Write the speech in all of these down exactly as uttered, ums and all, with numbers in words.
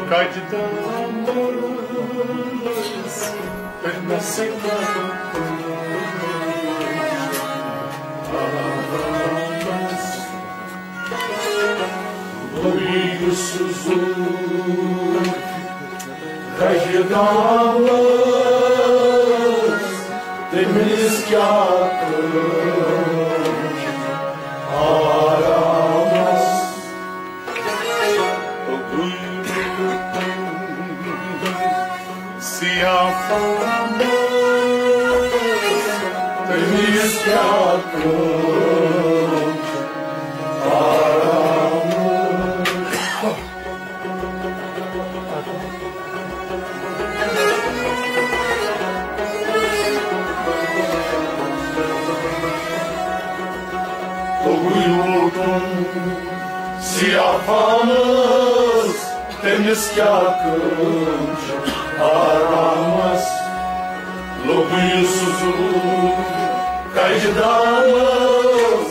کجہِ دامس تٔمِس بہٕ یُس زُلفِ کجہِ دامس تٔمِس کیٛاہ کٲم آرامس۔ سیاہ فامس تٔمِس کیٛاہ کٲم آرامس۔ توٚگُے ووتُن سیاہ فامس، تٔمِس کیٛاہ کٲم چھِ آرامس؟ لوٚگُے سُہ زُو کجہِ دامس۔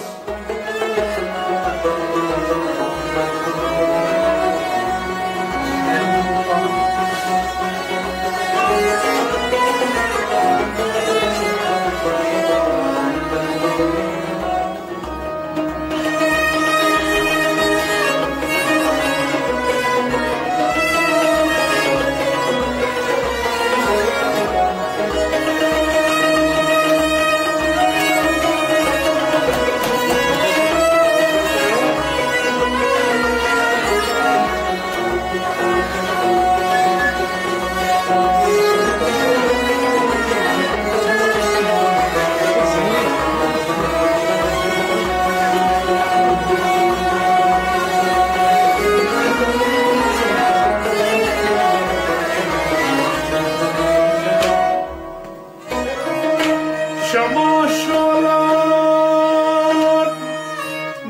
شمع شولان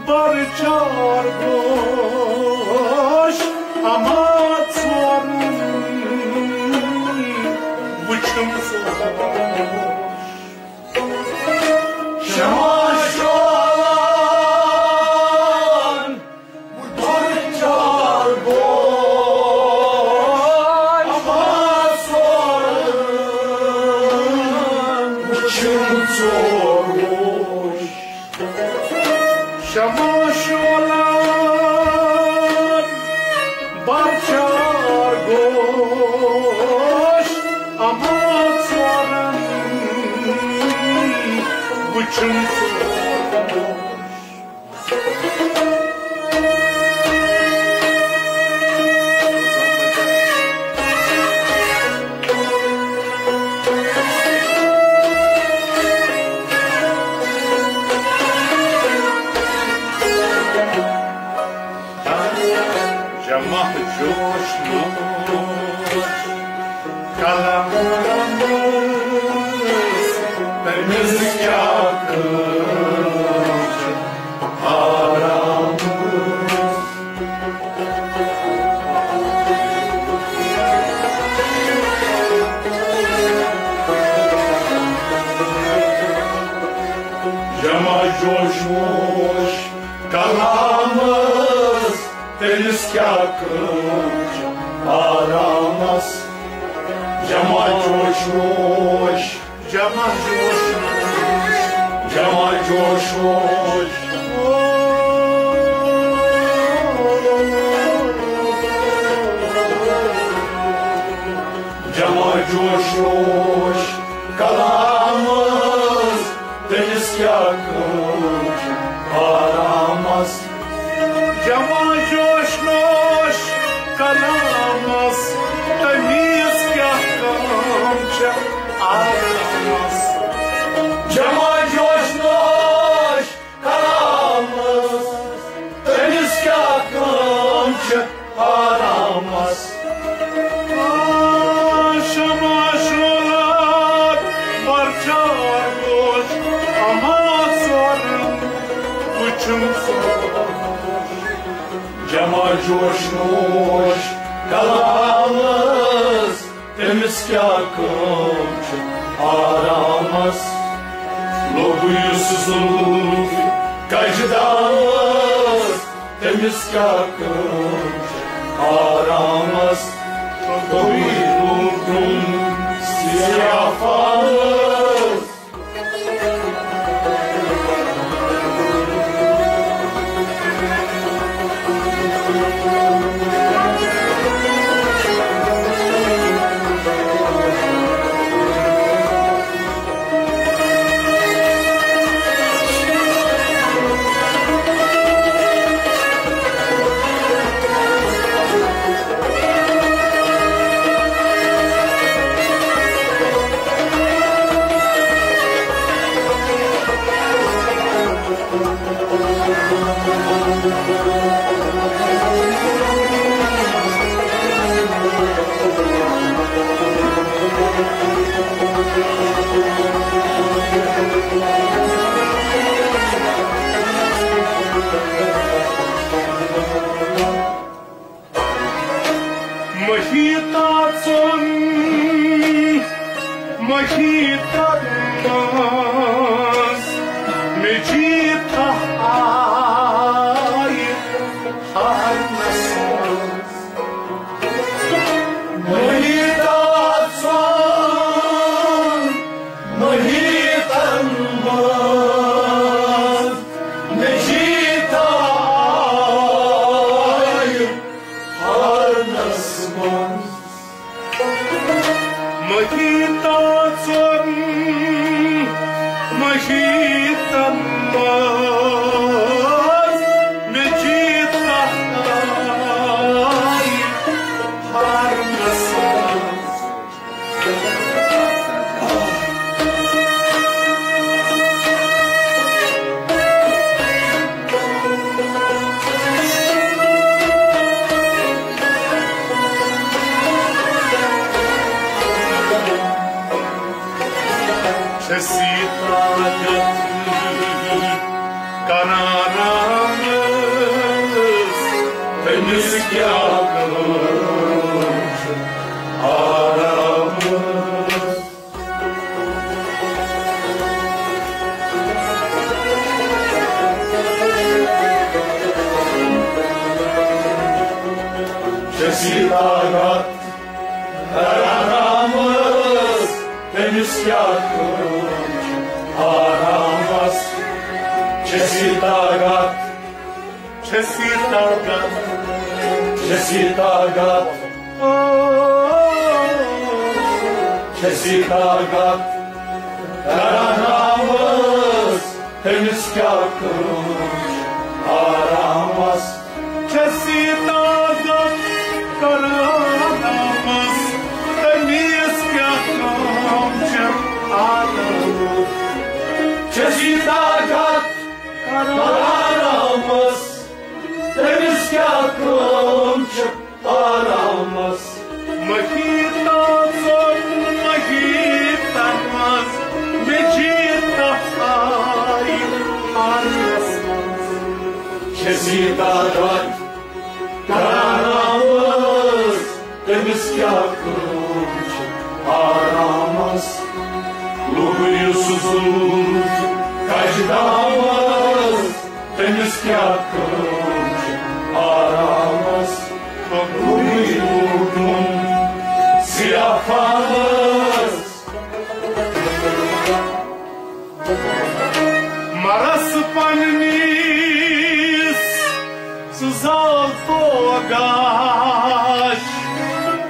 بر چار گوش، اما ژورن وچھم ژور۔ شمع شولان بر چار گوش، اما ژورن وچھم ژور گوش۔ شمع شولان بر چار گوش، اما ژورن وچھم ژور گوش۔ جمع جوش نوش کلام، تٔمِس کیٛاہ کٲم چھِ آرام۔ جمع جوش نوش کلامس، تٔمِس کیٛاہ کٲم چھِ آرامس؟ جمع جوش نوش، جمع جوش نوش، جمع جوش نوش۔ جمع جوش نوش کلامس، تٔمِس کیٛاہ کٲم چھِ آرامس؟ جمع جوش نوش کلامس، تٔمِس کیٛاہ کٲم چھِ آرامس؟ جمع جوش نوش کلامس، تٔمِس کیٛاہ کٲم چھِ آرامس؟ آ، شمع شولان پرچار گوش، اما ژورن وُچھُن ژور۔ جمع جوش نوش کلامس، تٔمِس کیٛاہ کٲم چھِ آرامس؟ لوٚگ یُس زُلفِ کجہِ دامس، أمِس کیٛاہ کٲم چھِ آرامس، گوٚوٕے لوٗٹُن سیاہ فامس۔ مہیتا ژوٚن، مہیتا منٛز، مےٚ جیٖتا آیہِ ہارنس منٛز۔ مہیتا ژوٚن، مہیتن منٛز، مےٚ جیٖتا آیہِ ہارنس منٛز۔ مہیتا ژوٚن، مہیتن منٛز، مےٚ جیٖتا آیہِ ہارنس منٛز۔ چھسی طاقت کران رامس، تٔمِس کیٛاہ کٲم چھِ آرامس۔ چھسی طاقت کران رامس، تٔمِس کیٛاہ کٲم چھِ آرامس۔ چھسی طاقت، چھسی طاقت، چھسی طاقت، او، چھسی طاقت کران رامس، تٔمِس کیٛاہ کٲم چھِ آرامس۔ چھسی طاقت کران رامس، تٔمِس کیٛاہ کٲم چھِ آرامس۔ چھسی طاقت کران رامس، تٔمِس کیٛاہ کٲم چھِ آرامس۔ مہیتا ژوٚن مہیتن منٛز، مےٚ جیٖتا آیہِ ہارنس منٛز۔ چھسی طاقت کران رامس، تٔمِس کیٛاہ کٲم چھِ آرامس۔ لوٚگُن یُس زوٗ کجہِ دامس، تٔمِس کیٛاہ کٲم چھِ آرامس۔ لوٚگُن لوٗٹُن سیاہ فامس۔ مرس پننِس ژٕ زال تو گاش،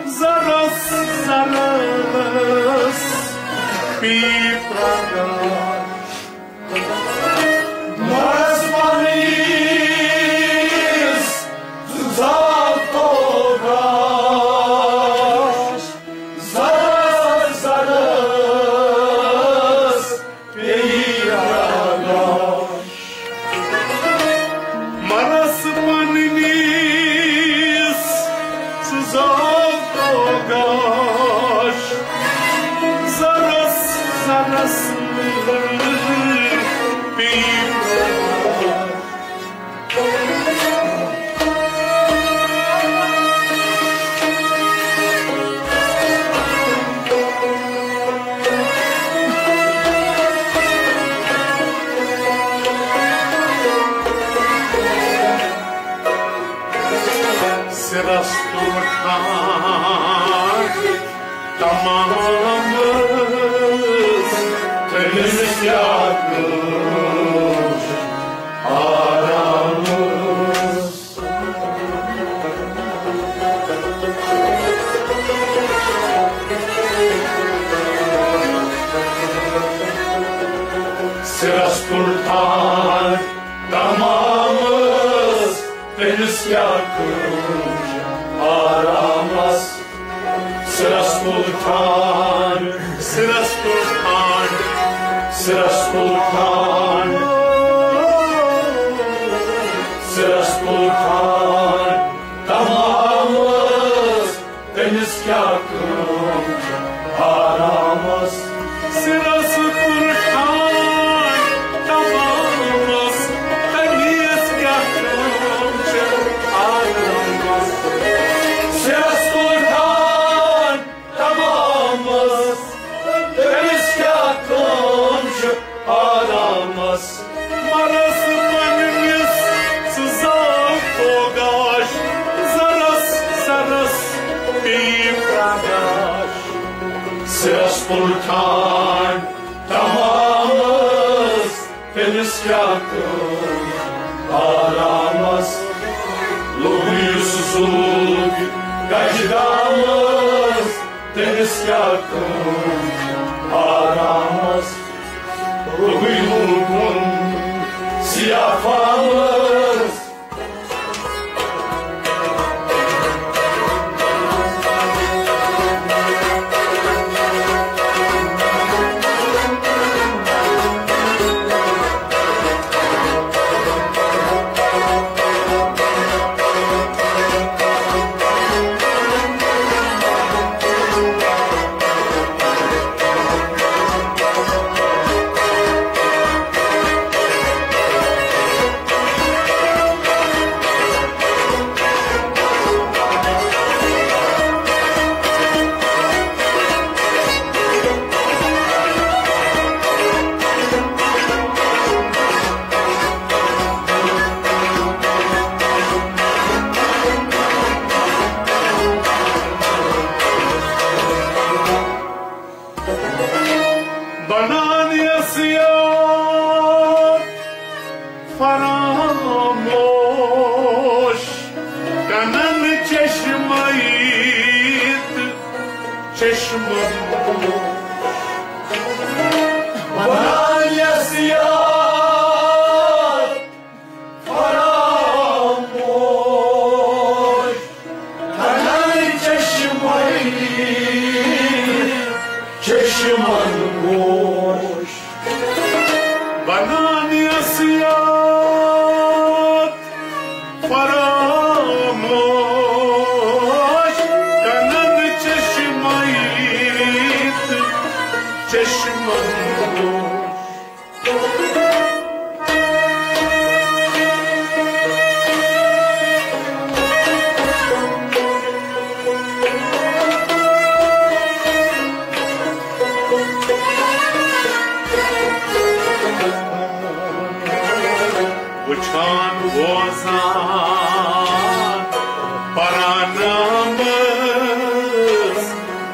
زرس زرس پی پرگاش۔ مرس پننِس ژٕ زال تو گاش، زرس زرس پیٚیہِ گاش۔ مرس پننِس ژٕ زال تو گاش، زرس زرس سِرس تُل ٹھانڈ تمام ٲس، تٔمِس کیٛاہ کٲم آرام ٲس۔ سِرس تُل ٹھانڈ تمام ٲس، تٔمِس کیٛاہ کٲم چھِ آرامس؟ سِرس تُل ٹھانڈ، سِرس تُل ٹھانڈ، سِرس تُل ٹھانڈ، سِرس تُل ٹھانڈ تمام ٲس، تٔمِس کیٛاہ کٲم چھِ آرامس؟ سِرس تُل ٹھانڈ تمامس، تٔمِس کیٛاہ کٲم چھِ آرامس؟ سِرس تُل ٹھانڈ تمامس، تٔمِس کیٛاہ کٲم چھِ آرامس؟ مرس پننِس سُہ زاو پوگاش، زرس زرس پیٚیہِ پرٛگاش۔ سِرس تُل ٹھانڈ تمام ٲس، تٔمِس کیٛاہ کٲم آرامس؟ لوٚگ یُس زُلُک گجہِ دامس، تٔمِس کیٛاہ کٲم آرامس؟ روٚگُے لوٗکُن سیاہ فامس۔ بنان یس یاد فراموش، کنن چشمے تہٕ چشمن پوش۔ بنان یس یاد فراموش، کنن چشمے، چشمن پوش۔ بنان یس یاد فراموش، کنن چشمے تہٕ چشمن پوش۔ وٕچھان، بوزان، پران نامس،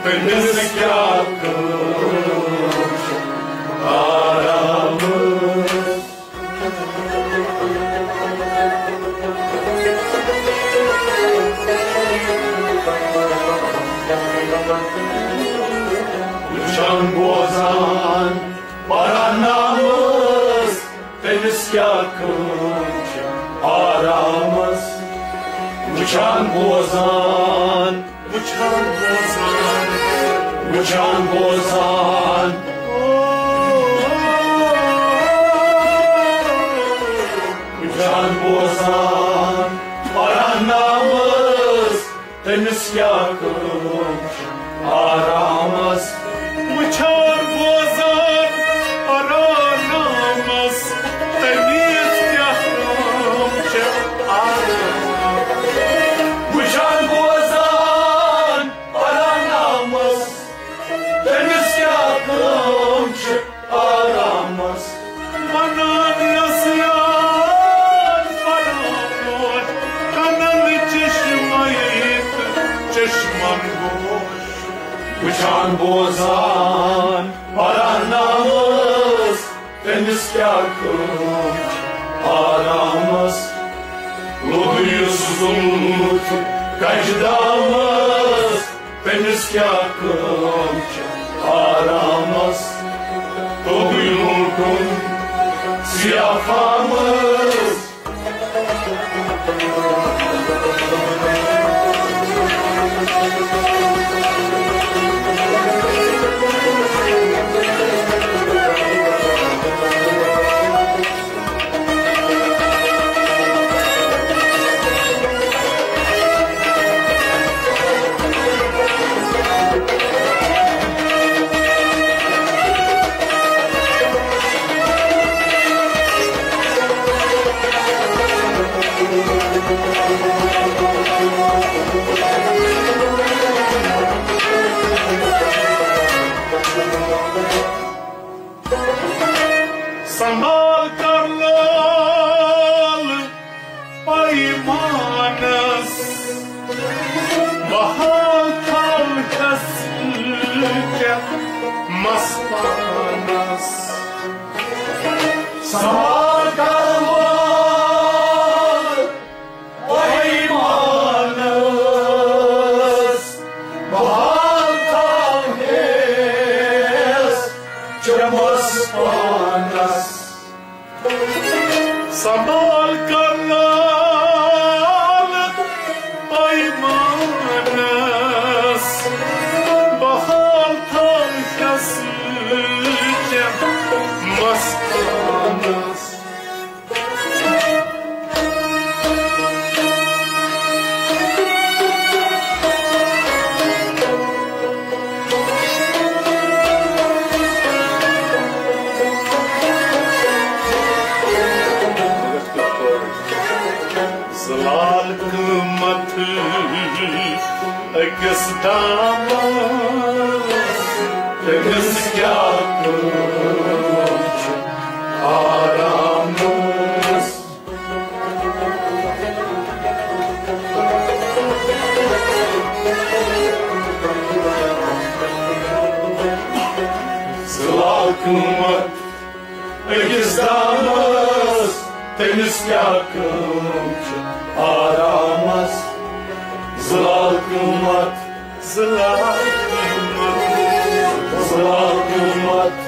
تٔمِس کیٛاہ کٲم چھِ آرامس؟ وٕچھان، بوزان، پران نامس، تٔمِس کیٛاہ کٲم چھِ آرامس؟ وٕچھان، بوزان، وٕچھان، بوزان، وٕچھان، بوزان، وٕچھان، بوزان، پران نامس، تٔمِس کیٛاہ کٲم چھِ آرامس؟ وٕچھان، بوزان، پران نامس، تٔمِس کیٛاہ کٲم چھِ آرامس؟ وٕچھان، بوزان، پران نامس، تٔمِس کیٛاہ کٲم چھِ آرامس؟ بنان یس یاد فراموش، کنن چشمے وٕچھان بوزان پران نامس، تٔمِس کیٛاہ کٲم چھِ آرامس؟ لوٚگُن یُس ظُلمُت کجہِ دامس، تٔمِس کیٛاہ کٲم چھِ آرامس؟ توٚگُے لوٗٹُن سیاہ فامس۔ سنبھال کر لال پیمانس، بحال تھاو ہس کیٛاہ مس پانس۔ سنبھال کر لال پیمانس، بحال تھاو ہس کیٛاہ مس پانس۔ سنبھال کر لال پیمانس، بحال تھاو ہس کیٛاہ مس پانس۔ زلال قۭمتھ أکِس دامس، تٔمِس کیٛاہ کٲم چھِ آرامس؟ زلال قۭمتھ أکِس دامس، تٔمِس کیٛاہ کٲم چھِ آرامس؟ زلال قۭمتھ، زلال قۭمتھ، زلال قۭمتھ۔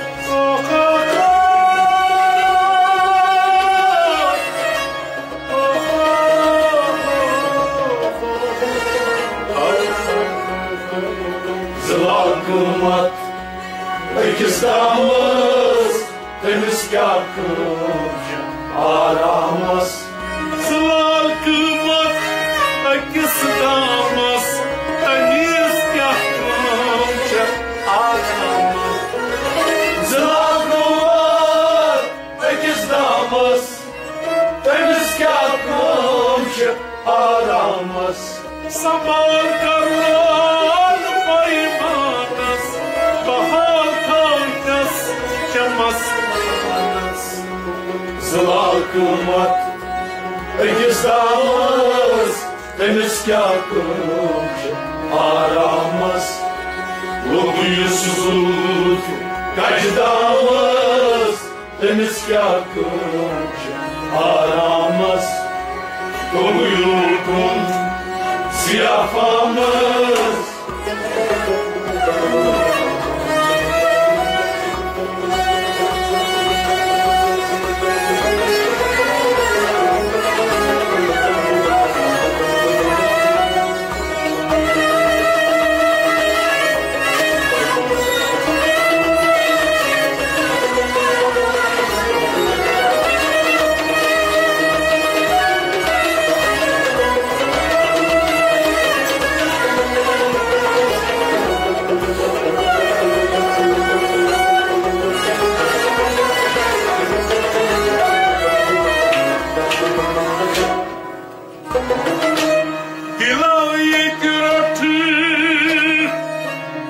زلال قۭمتھ أکِس دامس، تٔمِس کیٛاہ کٲم چھِ آرامس؟ زلال قۭمتھ أکِس دامس، تٔمِس کیٛاہ کٲم چھِ آرامس؟ زلال قۭمتھ أکِس دامس، تٔمِس کیٛاہ کٲم چھِ آرامس؟ سنبھال کر لال پیمانس، بحال تھاونس چمس پانس۔ زلال قۭمتھ أکِس دامس، تٔمِس کیٛاہ کٲم چھِ آرامس؟ لوٚگ یُس زُلف کجہِ دامس، تٔمِس کیٛاہ کٲم چھِ آرامس؟ توٚگُے لوٗٹُن سیاہ فامس۔ دِلو ییٚتہِ روٚٹ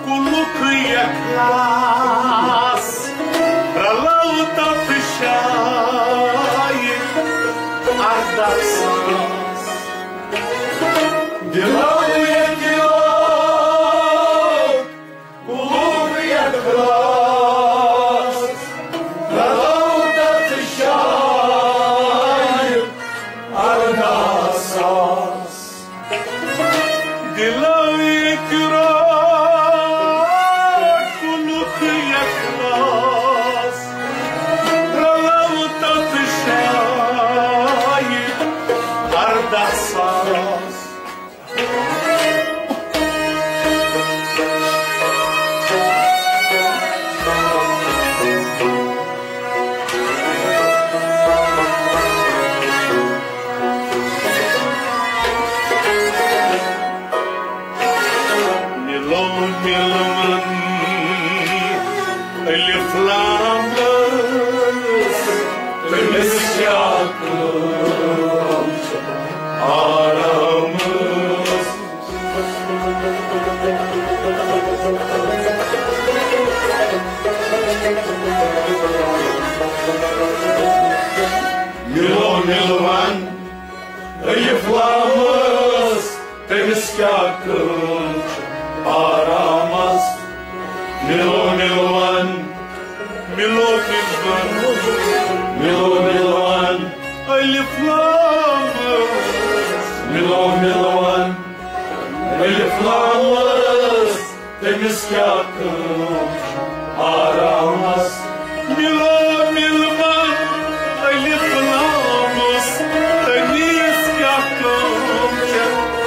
کُلُک یہِ اخلاص، رلٲو تتھ جایہِ ارداہ ساس۔ دِلو ییٚتہِ دِلو اقرار کُنُتھ یَکلاس، رَلو تَتھ جایہِ اَرداہ ساس۔ مِلو مِلوَن الف لام ٲس، تٔمِس کیٛاہ کٲم چھِ آرام ٲس۔ مِلو مِلوَن الف لام ٲس، تٔمِس کیٛاہ کٲم چھِ آرامَس؟ مِلو مِلوَن، مِلو مِلوَن، مِلو مِلوَن، الف لام ٲس۔ مِلو مِلوَن، الف لام ٲس، تٔمِس کیٛاہ کٲم چھِ آرامَس؟ مِلو مِلوَن الف لام ٲس، تٔمِس کیٛاہ کٲم چھِ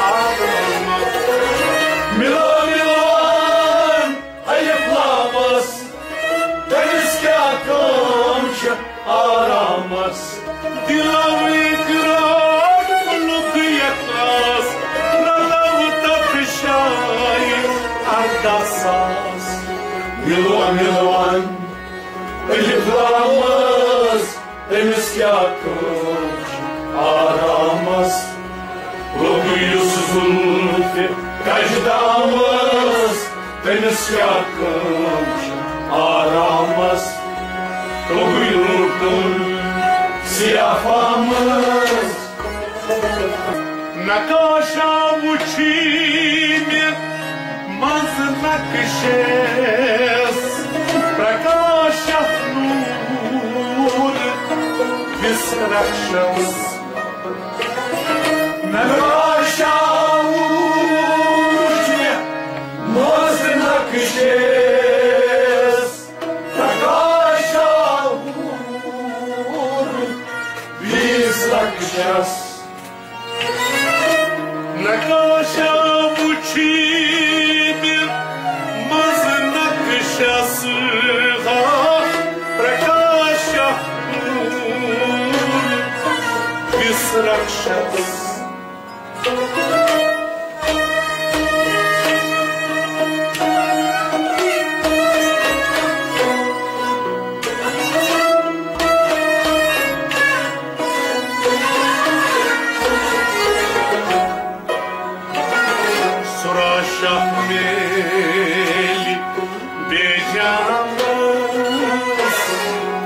آرامَس؟ مِلو مِلوَن الف لام ٲس، تٔمِس کیٛاہ کٲم چھِ آرامَس؟ دِلو اقرار کُنُتھ یَکلاس، رَلو تَتھ جایہِ اَرداہ ساس۔ مِلو مِلوَن الف لام ٲس، تٔمِس کیٛاہ کٲم چھِ آرامَس؟ لوٚگُے یُس زُلفہِ کَجہِ دام ٲس، تٔمِس کیٛاہ کٲم چھِ آرامَس؟ توٚگُے لوٗٹُن سیاہ فامَس۔ نقاشا وُچھی مےٚ منٛز نقشس، پرکاشا نوٗر وِس رکشس۔ نقاشا وُچھ مےٚ منٛز نقشس، پرکاشا نوٗر وِس رکشس۔ نقاشا وُچھی مےٚ منٛز نقشس، ہا، پرکاشا نوٗر وِس رکشس۔ سُرا شاہ میلہِ بے جان،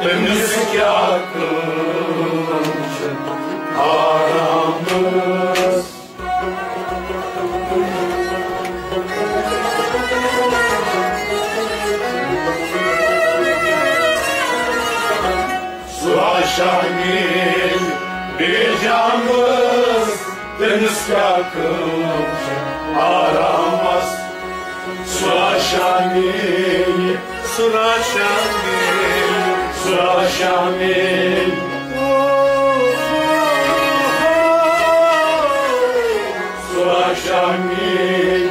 تٔمِس کیٛاہ کٲم چھِ آرامس؟ سُرا شاہ میلہِ بے جان، تٔمِس کیٛاہ کٲم چھِ آرامس؟ سُرا شاہ میلہِ، سُرا شاہ میلہِ، سُرا شاہ میلہِ، سُرا شاہ میلہِ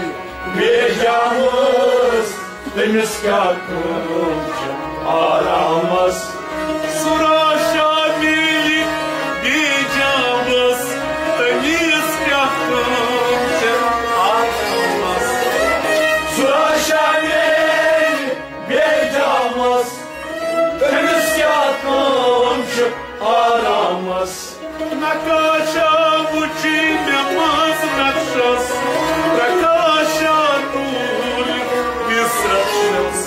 بے جان، تٔمِس کیٛاہ کٲم چھِ آرامس؟ سُرا شاہ میلہِ بے جان، تٔمِس کیٛاہ کٲم چھِ آرامس؟ سُرا شاہ میلہِ بے جان، تٔمِس کیٛاہ کٲم چھِ آرامس؟ نقاشا وُچھی مےٚ منٛز نقشس، پرکاشا نوٗر وِس رکشس۔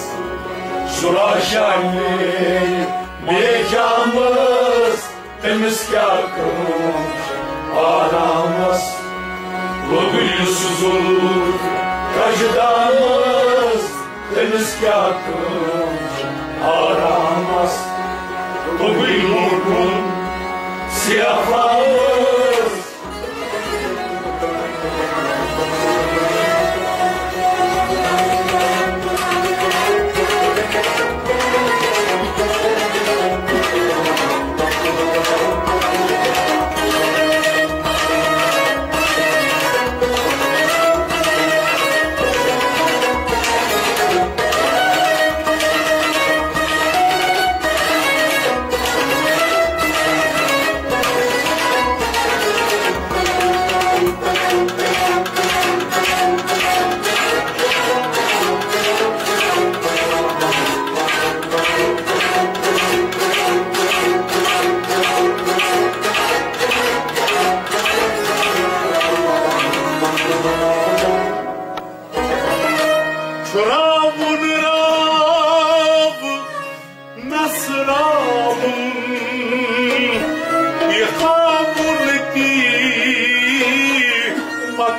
سُرا شاہ میلہِ بے جان، تٔمِس کیٛاہ کٲم چھِ آرامس؟ لوٚگُے یُس زُلف کَجہِ دامس، تٔمِس کیٛاہ کٲم چھِ آرامس؟ لوٚگُے لوٗٹُن سیاہ فامس۔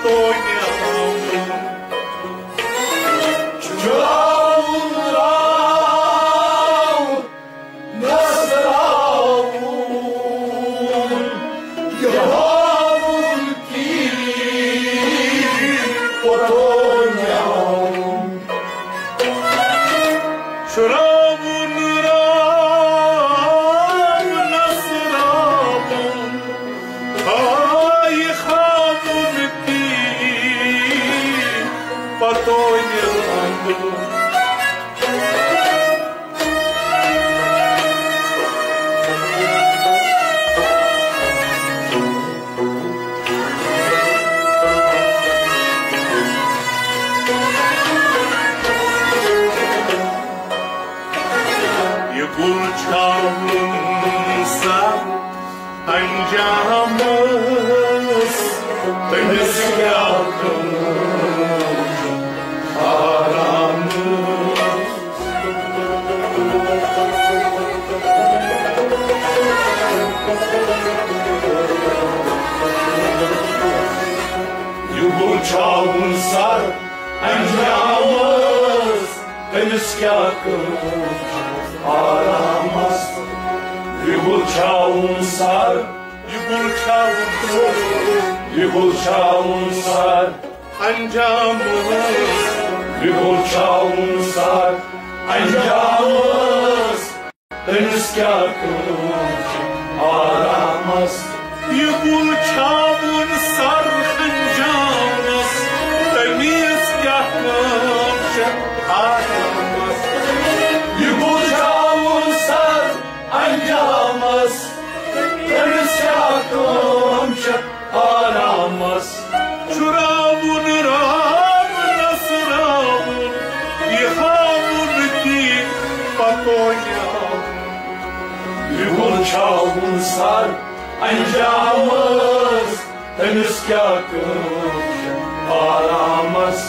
تونیاوُن۔ چُراوُن راو نسراوُن، یہِ ہاوُن کِتھ پٲٹھۍ تونیاوُن۔ چُراوُن راو نسراوُن، ہاے ہاوُن کِتھ پٲٹھۍ تونیاوُن۔ یہِ گُل چھا وُنہِ سر انجامس، تٔمِس کیٛاہ کٲم آرام۔ یہِ گُل چھا وُنہِ سر انجامس، تٔمِس کیٛاہ کٲم آرامس۔ یہِ گُل چھا وُنہِ سر، یہِ گُل چھا وُنہِ سر، یہِ گُل چھا وُنہِ سر انجامس۔ یہِ گُل چھا وُنہِ سر انجامس، تٔمِس کیٛاہ کٲم چھِ آرامس۔ یہِ گُل چھا وُنہِ سر انجامس، تٔمِس کیٛاہ کٲم چھِ آرامس۔ یہِ گُل چھا وُنہِ سر انجامس، تٔمِس کیٛاہ کٲم چھِ آرامس۔ چُراوُن راو نسراوُن، یہِ ہاوُن کِتھ پٲٹھۍ تونیاوُن۔ یہِ گُل چھا وُنہِ سر انجامس، تٔمِس کیٛاہ کٲم چھِ آرامس۔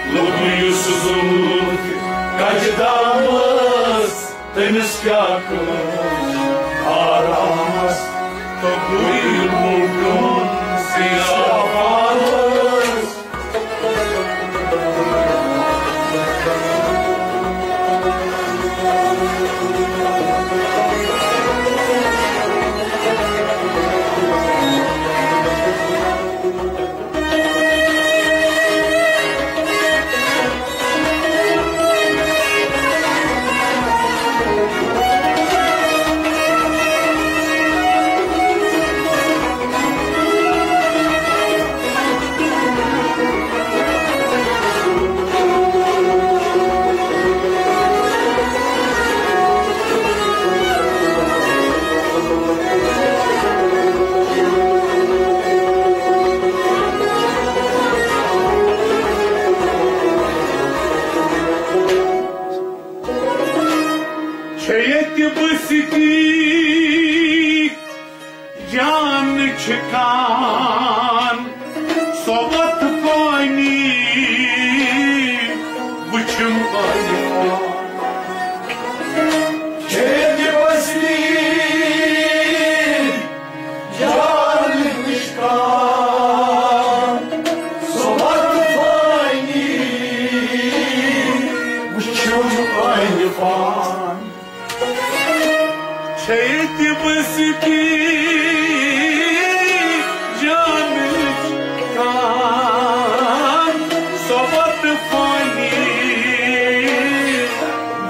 لوٚگ یُس زُلفہِ کجہِ دامس، تٔمِس کیٛاہ کٲم آرامس۔ تہٕ بٕے لوٗٹُم سیاہ پانس۔ چھے ییٚتہِ بستی جان چھکان، سۄ وتھ پانی وٕچھِم پانی۔ چھے ییٚتہِ بستی جان چھکان، سۄ وتھ پانی وٕچھِم پانی پان۔ چھے ییٚتہِ بستی جانٕچ کان، سۄ وتھ پانی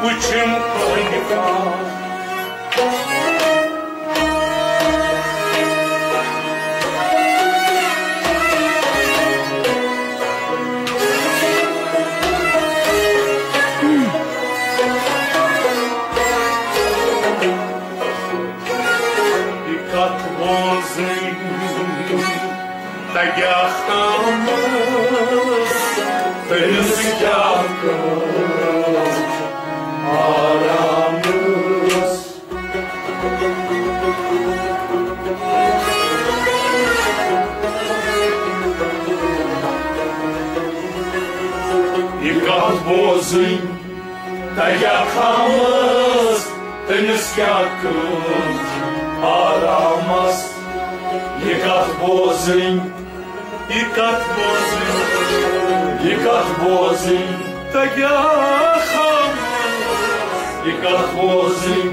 وٕچھِم پانی پان۔ یہِ کتھ بوزٕنۍ تگیٛاہ کامس، تٔمِس کیٛاہ کٲم آرامس۔ یہِ کتھ بوزٕنۍ تگیٛاہ کامس، تٔمِس کیٛاہ کٲم چھِ آرامس۔ یہِ کتھ بوزٕنۍ یہِ کتھ بوزٕنۍ، یہِ کتھ بوزٕنۍ، تۄہہِ کیٛاہ خام؟ یہِ کتھ بوزٕنۍ،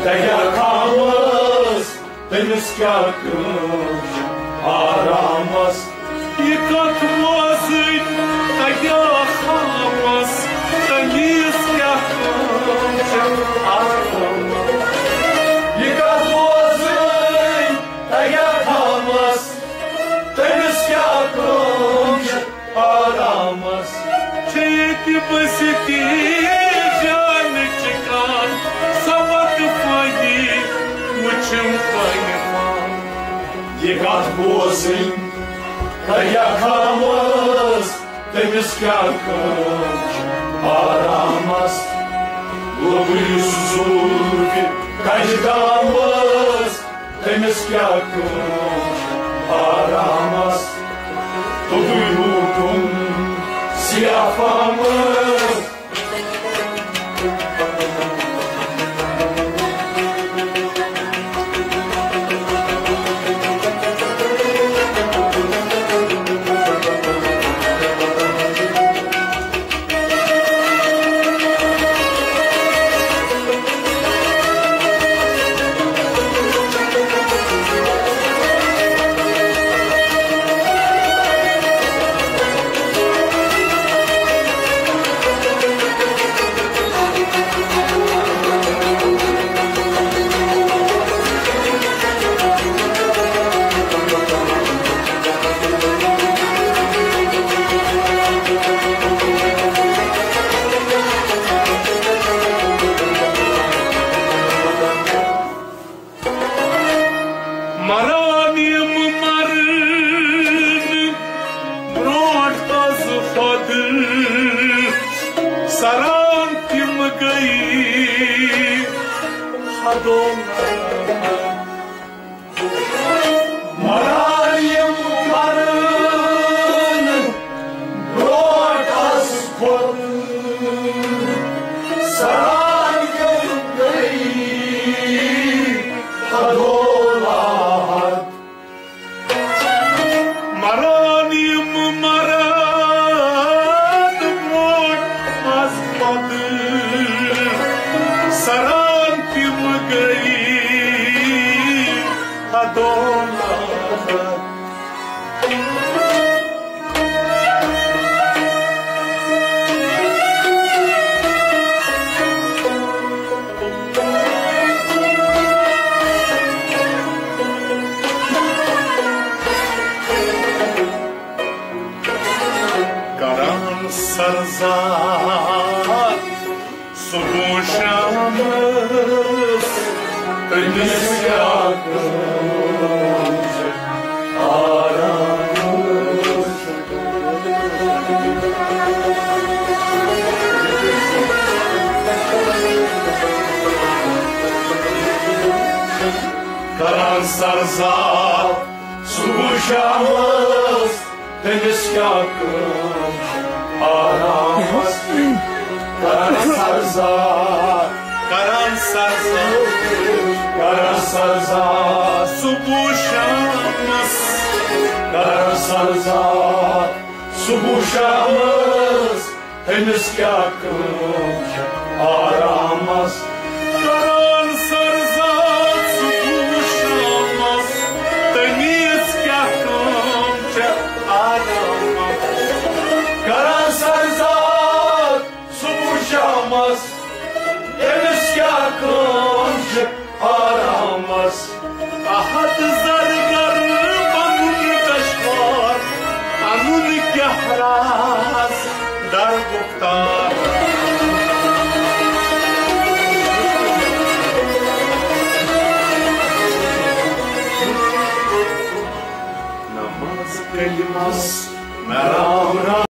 تۄہہِ کیٛاہ خام ٲس؟ تٔمِس کیٛاہ کٲم چھِ آرامس؟ یہِ کتھ بوزٕنۍ، تۄہہِ کیٛاہ خام ٲس؟ تٔمِس کیٛاہ کٲم چھِ آرامس؟ یہِ کتھ بوزٕنۍ، تۄہہِ کیٛاہ خام ٲس؟ تٔمِس کیٛاہ کٲم چھِ آرامس؟ چھِ ییٚتہِ بٔسِتھ جانٕچ کانٛہہ سبق پٲیی وٕچھِم کانہِ پان۔ یہِ کتھ بوزٕنۍ، تۄہہِ کیٛاہ خام ٲس؟ تٔمِس کیٛاہ کٲم چھِ آرامس؟ لوٚبُے سُہ زُلفہِ کجہِ دام ٲس، تٔمِس کیٛاہ کٲم چھِ آرامس؟ توٚتُے روٗدُم سیاہ پہمس۔ مران یِم مرنہٕ برونٛٹھ از خۄد، سران تِم گٔیی حدو نہد۔ مران یِم مرنہٕ برونٛٹھ از خۄد، سران یِم گٔیی حدو نہد۔ مران یِم مران برونٛٹھ از خۄد، سران تِم گٔیی حدو نہد۔ کران سرزاد صبح شامس، تٔمِس کیٛاہ کٲم چھِ آرام؟ کران سرزاد صبح شامس، تٔمِس کیٛاہ کٲم چھِ آرامس؟ کران سرزاد، کران سرزاد، کران سرزاد صبح شامس، کران سرزاد صبح شامس۔ تٔمِس کیٛاہ کٲم چھےٚ آرامس؟ کران سرزاد صبح شامس، تٔمِس کیٛاہ کٲم چھےٚ آرامس؟ کران سرزاد صبح شامس، تٔمِس کیٛاہ کٲم چھےٚ آرامس؟ احد زرگر پنُن دشوار، انُن کیٛاہ راز در گفتار۔ نماز کلمس نرام رام۔